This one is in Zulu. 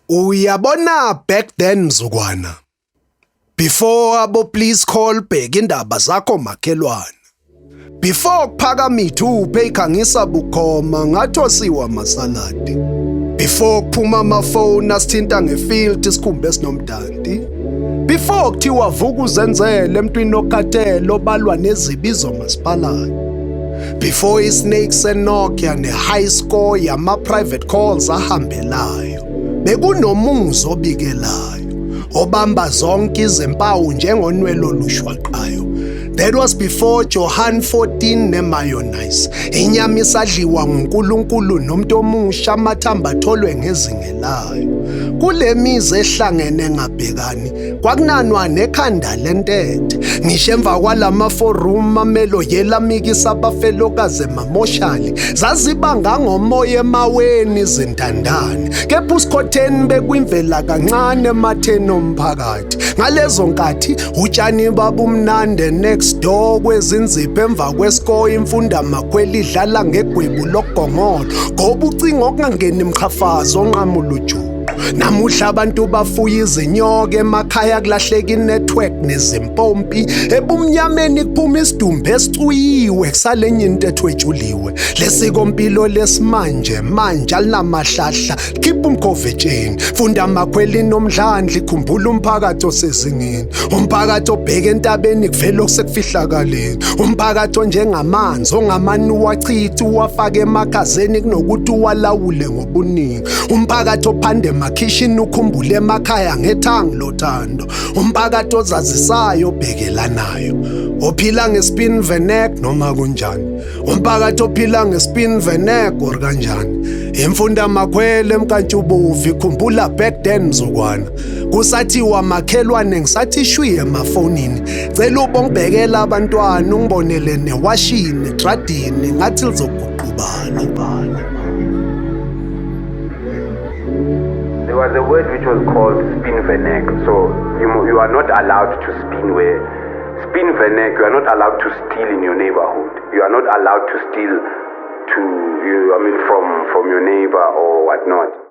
Uyabona back then mzukwana, before abo please call bheka indaba zakho makhelwane, before kuphakama ithupha eyikhangisa bukhoma ngathosiwa masaladi, before kuphuma amafoni asithinta ngefield isikhumba esinomdanti, before kuthiwa vuka uzenzele emntwini okhathele obalwa nezibizo masipalani, before i-snake seNokia ne-high score yama-private calls ahambelayo, bekunomuzi obikelayo obamba zonke izimpawu njengonwelo olushwaqayo. That was before Johann 14 nemayonnaise. Inyama isadliwa nguNkulunkulu nomuntu omusha amathamba atholwe ngezingelayo. Kule mizi ehlangene ngabhekani kwakunanwa nekhanda lentethe. Ngisho emva kwalama forum amelo yelamikisa abafelokazi emamoshali zazibanga ngomoya emaweni izintandane. Kepha usikhotheni bekwimvela kancane ematheni omphakathi. Ngalezo nkathi utshani babumnande next door kwezinzipho emva kwesiko imfunda makhwela idlala ngegwebu lokugongolo ngoba ucingo okungangeni mqhafazo onqamula ujuqu. Namuhla abantu bafuya izinyoka emakhaya kulahleka inetwork nezimpompi ebumnyameni kuphuma isidumbu esicuyiwe kusalenye into ethwetshuliwe. Lesikompilo lesimanje manje alinamahlahla khipha umkhovu etsheni funda amakhweli nomdlandla ikhumbula umphakathi osezingeni umphakathi obheke entabeni kuvele okusekufihlakaleni umphakathi onjengamanzi ongamane uwachithe uwafake emakhazeni kunokuthi uwalawule ngobuningi umphakathi ophanda emakhishini ukhumbule emakhaya ngethangi lothando umphakathi ozazisayo obhekelanayo ophila ngespin venek noma kunjani umphakathi ophila ngespin venek or kanjani imfunda makhwele emkantshubovu ikhumbula back then mzukwana kusathiwa makhelwane ngisathi shwi emafonini cela ubongibhekela abantwana ungibonele newashini edradini ngathi lizoguqubala. There was a word which was called spin vernac. So you are not allowed to spin where spin vernac, you are not allowed to steal in your neighborhood. You are not allowed to steal to you, I mean from your neighbor or whatnot.